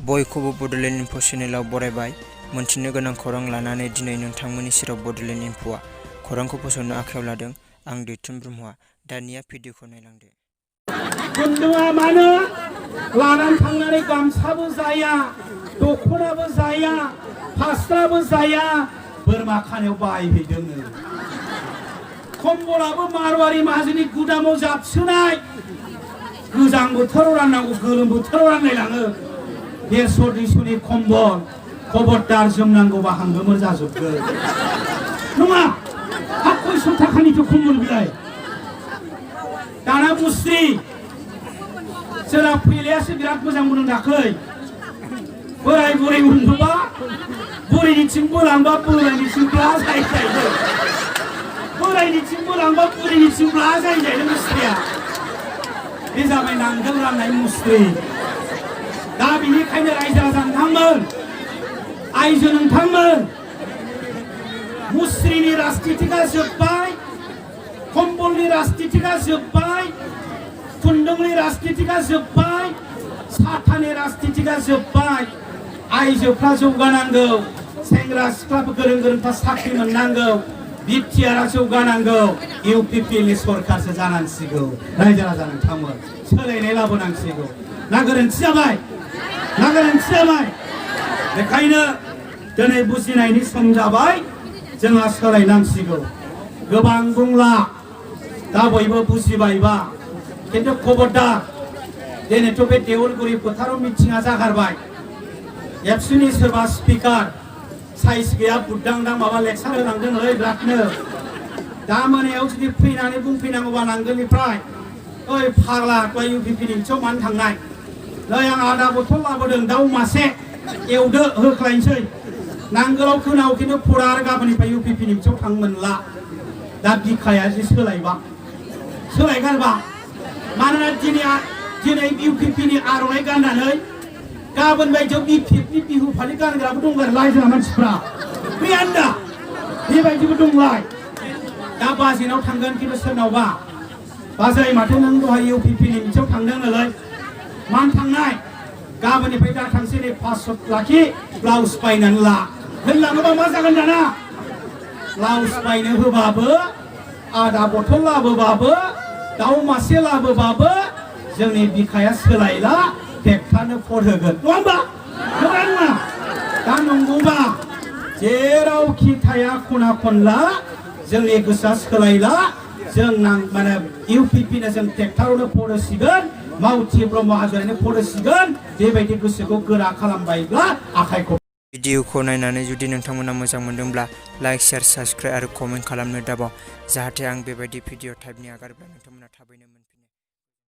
बयखौबो बड'लेण्ड इनफो चेनेलाव बरायबाय। मोनथिनो गोनां खौरां लानानै दिनै नोंथांमोननि सेराव बड'लेण्ड इनफोआ खौरांखौ फोसावनो आखायाव लादों। आं दैथुन ब्रह्मआ। दानिया भिडिअखौ नायलांदो। खुन्दुङा मानो लानानै थांनानै गामसाबो जाया, दख'नाबो जाया, फास्राबो जाया, बोरमा खानायाव बायहैदोंनो। कम्बलाबो मारवारि माहाजोननि गुदामाव जाबसोनाय। गोजां बोथोराव राननांगौ, गोलोम बोथोराव रानलायलाङो। 150-200नि कम्बल खबरदार जोमनांगौबा हांगोमोर जाजोबगोन। नङा, हा कयस' थाखानिथ' कम्बल बिलाय। दाना मुस्रि जोंना फैलायासो बिराद मोजां मोनो दाख्लै। बोराय बुरै उन्दुबा बुरैनिथिं बोलांबा बोरायनिथिं ब्ला जायो। बोरायनिथिं बोलांबा बुरैनिथिं ब्ला जायो मुस्रिया। बे जाबाय नांगोल राननाय मुस्रि। दा बेनिखायनो रायजो राजा नोंथांमोन, आइजो नोंथांमोन, मुस्रिनि राजनितिका जोब्बाय, कम्बलनि राजनितिका जोब्बाय, खुन्दुंनि राजनितिका जोब्बाय, साथानि राजनितिका जोब्बाय। आइजोफ्रा जौगानांगौ, सेंग्रा सिख्लाफोर गोरों गोरोंफ्रा साख्रि मोननांगौ, बिटिआरआ जौगानांगौ। इउपिपिएलनि सरकारसो जानांसिगौ। रायजो राजा नोंथांमोन, सोलायनाय लाबोनांसिगौ। ना गोरोन्थि जाबाय? ना गोरोन्थि जाबाय? बेखायनो दिनै बुजिनायनि सम जाबाय। जोंहा सोलायनांसिगौ। गोबां बुंला, दा बयबो बुजिबायबा। खिन्थु खबरदार, दिनैथ' बे देउलगुरि फोथाराव मिटिंआ जागारबाय। एबसुनि सोरबा स्पिकार साइज गैया, बुद्दांदां माबा लेक्सार होलांदोंलै बिरादनो। दा मोनायाव जुदि फैनानै बुंफैनांगौबा नांगोलनिफ्राय, ओइ फाग्ला दहाय इउपिपिनि मिथिङाव मानो थांनाय? नै आं आधा बथल लाबोदों, दाउ मासे एवदो होख्लायनोसै। नांगोलाव खोनाव खिन्थु फरा आरो गाबोननिफ्राय इउपिपिनि मिथिङाव थांनो मोनला। दा बिखाया जि सोलायबा, सोलायगारबा। मानोना दिनै इउपिपिनि आर'नाइ गाननानै गाबोन बायदियाव बिपिएफनि बिहु फालि गानग्राबो दंलाय रायजोना मानसिफ्रा। गैयानो दा, बेबायदिबो दंलाय। दा बाजेनाव थांगोन खिन्थु सोरनावबा, बाजै माथो नों दहाय इउपिपिनि मिथिङाव थांदों नालाय, मानो थांनाय? गाबोननिफ्राय दा थांसै, नै 500 लाखि ब्लाउस बायनानै ला होनलाङोबा मा जागोन दाना? ब्लाउस बायनो होबाबो, आधा बथल लाबोबाबो, दाउ मासे लाबोबाबो जोंनि बिखाया सोलायला, टेक्टारनो भट होगोन। नङा होमबा? नङा नङा? दा नंगौबा जेरावखि थाया खना खनला जोंनि गोसोआ सोलायला। जों माने इउपिपिनो जों टेक्टारावनो भट होसिगोन, मावथि ब्रह्म हाजोनो भट होसिगोन। बेबायदि गोसोखौ गोरा खालामबायब्ला आखाइखौ। भिडिअखौ नायनानै जुदि नोंथांमोना मोजां मोनदोंब्ला लाइक, शेयार, साबस्क्राइब आरो कमेन्ट खालामनो दाबाव, जाहाथे आं बेबायदि भिडिअ टाइपनि आगारोब्ला नोंथांमोना थाबैनो मोनफिनो।